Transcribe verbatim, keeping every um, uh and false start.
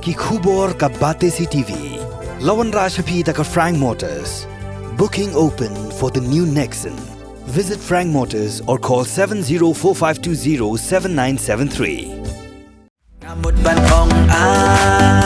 Ki khubor ka Batesi T V. La wanrah sha phi da ka Frank Motors. Booking open for the new Nexon. Visit Frank Motors or call seven zero four five two zero seven nine seven three. Nga mut ban ong ah,